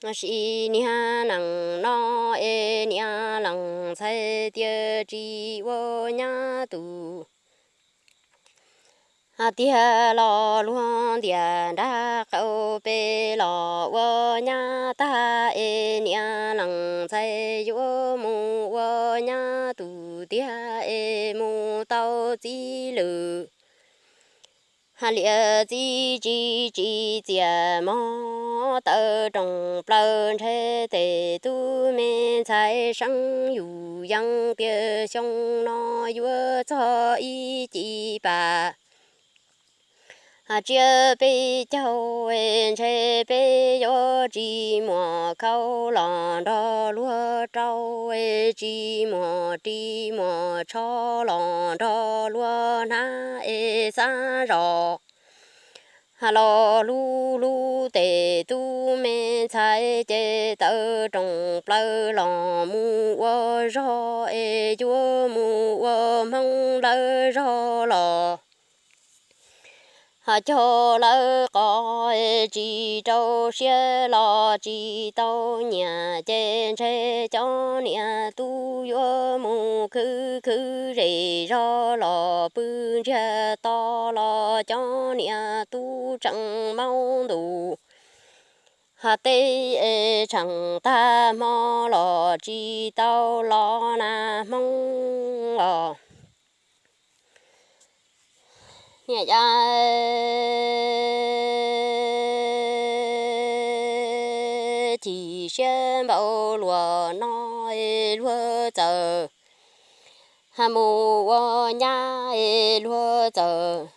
Sim niag nees no es niam lees ntxhais tias tsis ua nyab tus tiag los luag ntiam nrab qaum pem los ua nyab tag es niam lees ntxhais yuav mus ua nyab tus tiag es mus tau txij lwm. Liam txiv tsis tsim txiaj mog, tawm rooj plaws ntshe tes tub me ntxhais seeb yus yees tias xyoo no yuav txog ib ci pas. Tsiab peb caug ntshe peb yuav tsis muaj khau los nrog luag rau, tsis muaj ris muaj tsho los nrog luag hnab es xav zos. Los hlub hlub tes tub me ntxhais ces tawm rooj plaws los mus ua zog es yuav mus ua hmoob lawv zog los ho cog lawv qos es tsis rau siab los tsis tau nyiam ces ntshe cov niam tub yuav mus khwv khwv zej zog los pw ntsiag to los cov niam tub tseem maub ntuj ho teb es tsheej tag hmo los tsis tau los nag hmoob os. Niam yab chim siab npaum luaj no es luag txawm ha mus ua nyab es luag txawm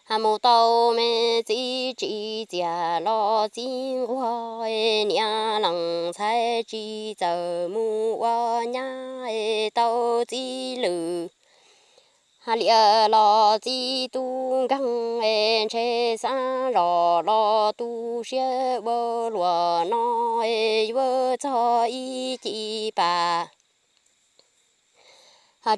ha mus tau me txiv tsim txiaj los txiv nquag es niam lees ntxhais tsis txawm mus ua nyab es tau txij lwm. Liam los txij tub nkeeg es ntshe xav zos los tu siab ua luaj no es yuav txog ib ci pas.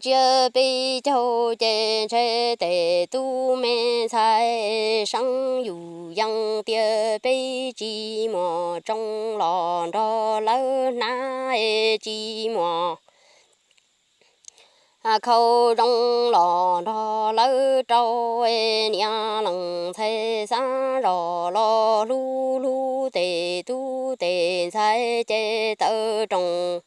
Tsiab peb caug ces ntshe tes tub me ntxhais seeb yus yees tias peb tsis muaj tsoo los nrog lawv hnab es tsis muaj khau zoo los nrog lawv rau es niam lees ntxhais xav zos los hlub hlub tes tub tes ntxhais ces tawm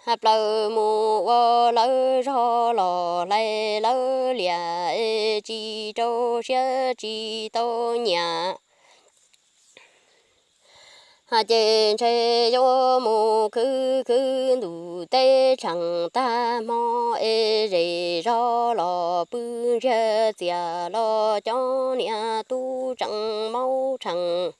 rooj plaws mus ua lawv zog los hlais lawv liam es tsis rau siab tsis tau nyiam. Ces ntshe yuav mus khwv khwv ntuj teb tsheej tag hmo es zej zog los pw ntsiag txiaj los cov niam tub tseem maub tsheej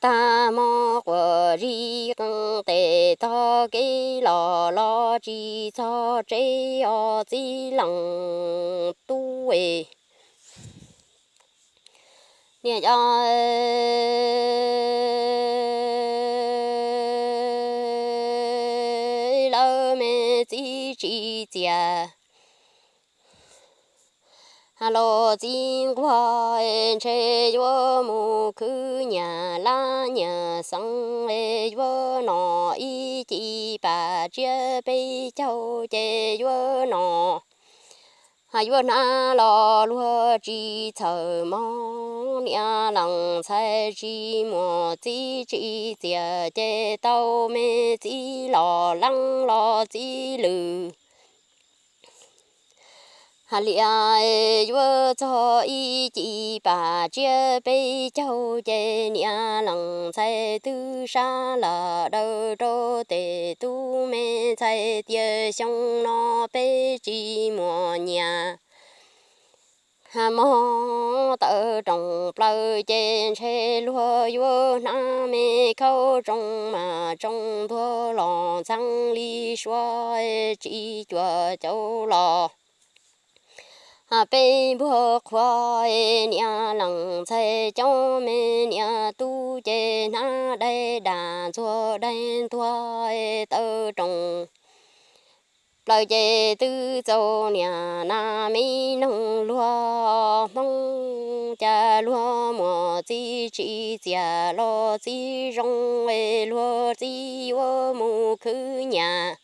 tag hmo quas zib qees tes tog kev los los tsis txog tsev os txiv lees tub es. Niam yab lawv me txiv tsim txiaj los txiv nquag es ntshe yuav mus khwv nyias lab nyias xeev es yuav no ib ci pas tsiab peb caug ces yuav no yuav hnab los luag tsis txhawj mog niam lees ntxhais tsis muaj txiv tsim txiaj ces tau me txiv los leeb los txiv lwm. Liam yuav txog ib ci pas tsiab peb caug ces niam lees ntxhais twb sab lam daws rau tes tub me ntxhais tias xyoo no peb tsis muaj nyias mog tawm rooj plaws ces ntshe luag yuav hnab me khaub tsoo mas tsoo ntuag los ntxeev li suav tsis cuam caum los peb npuag qhuav niam lees ntxhais cov me niam tub ces hnab daim dam ntxuag daim ntuag tawm rooj plaws ces twb txaus niam nas me noog luag Hmoob, cas luag muam txiv tsis txias los txiv zoo es luag txiv yuav mus khwv nyias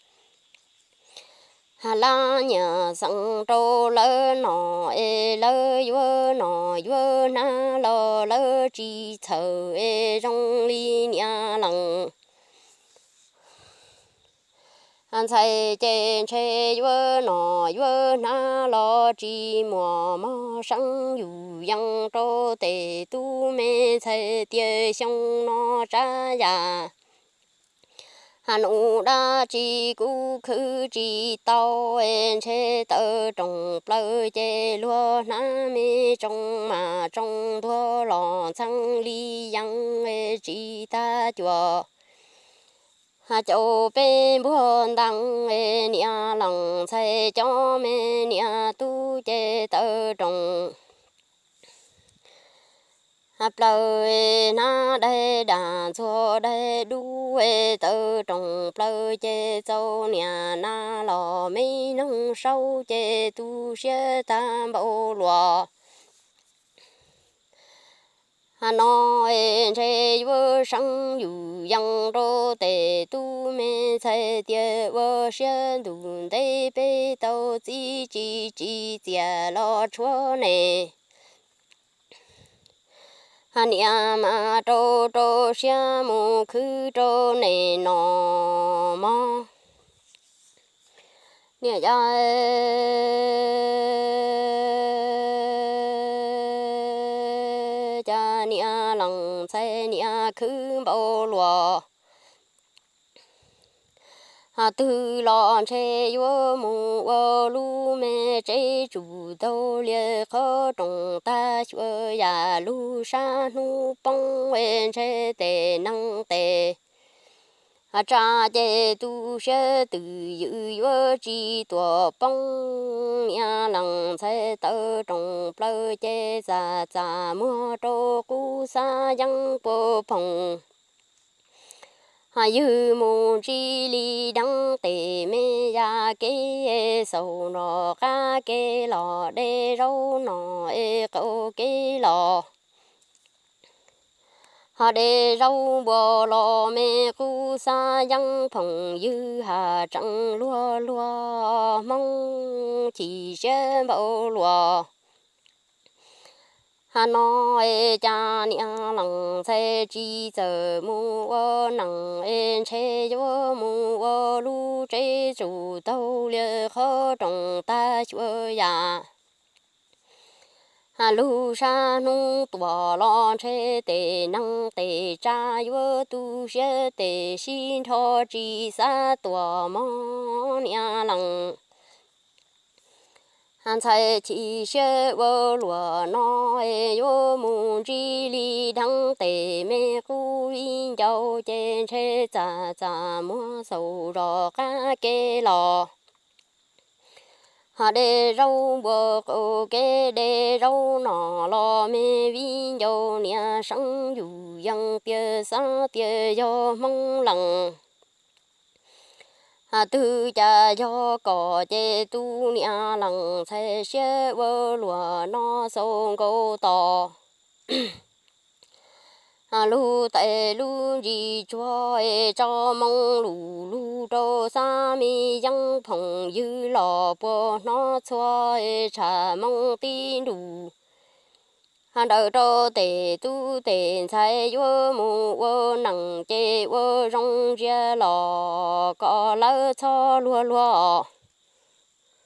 lab nyias xeem rau lawv nom es lawv yuav nom yuav hnab los lawv tsis txhawm es zoo li niam lees ntxhais ces ntshe yuav nom yuav hnab los tsis muaj mog seeb yus yees rau tes tub me ntxhais tias xyoo no tsab yam nus dab tsi kuv khwv tsis tau es ntshe tawm roos plaws ces luag hnab me tsoo mas tsoo ntuag los ntxheeb li yees es tsis tag cuam caum peb npuag ntees es niam lees ntxhais cov me niam tub ces tawm roos plaws hnab daig dam ntxuag daig dub es tawm roos plaws ces txaus niam nas los me noog saub ces tu siab tag npaum luas no es ntshe yuav seeb yus yees rau tes tub me ntxhais tias ua siab ntus ntev peb tau txiv tsis tsis txias los tshuav nes niam mas rau rau siab mus khwv rau nes nom mog. Niam yog cas niam lees ntxhais niam khwv npaum luas twg los ntshe yuav mus ua lub me tsev tsum taug lias qhov roos tag xyuas yam lug sab hnub poob es ntshe tes neeg tes tsa ces tu siab twm ywm yuav tsis tuam poob niam lees ntxhais tawm roos plaws ces txas txas muag rau qub xab yeeb puag phoom ywg mus ntsib li deev tes me ya kev xaus nrog qab kev los de zaub nom es qaum kev los ho de zaub npua los me qub xab yeeb phoom ywg has tsees luag luag Hmoob chim siab npaum luas ha no es cas niam lees ntxhais tsis txawm mus ua nees es ntshe yuav mus ua lub tsev tsum taug lias qhov roos tag xyuas yam lug sab hnub tuam los ntshe tes neeg tes tsa yuav tu siab tes sib nrho tsis xav tuam mog niam lees ntxhais chim siab ua luam no es yuav mus ntsib li deev tes me qub vib ncaus ces ntshe txas txas muag xaus zos qab kev los ho de zaub npua qaum kev de zaub nom los me vib ncaus niam seeb yus yees tias xav tias yog Hmoob lees twg cas yog kom ces tus niam lees ntxhais siab ua luam no xaus nkaus tos lug tais lub ntsis tsuag es tso moo lus lug rau xab me yeeb phoom ywg los puag hnub txhua es tsham moo tib nrus nrawm rau tes tub tes ntxhais yuav mus ua nees ces ua zoo ntsia los kom lawv txhob luag luag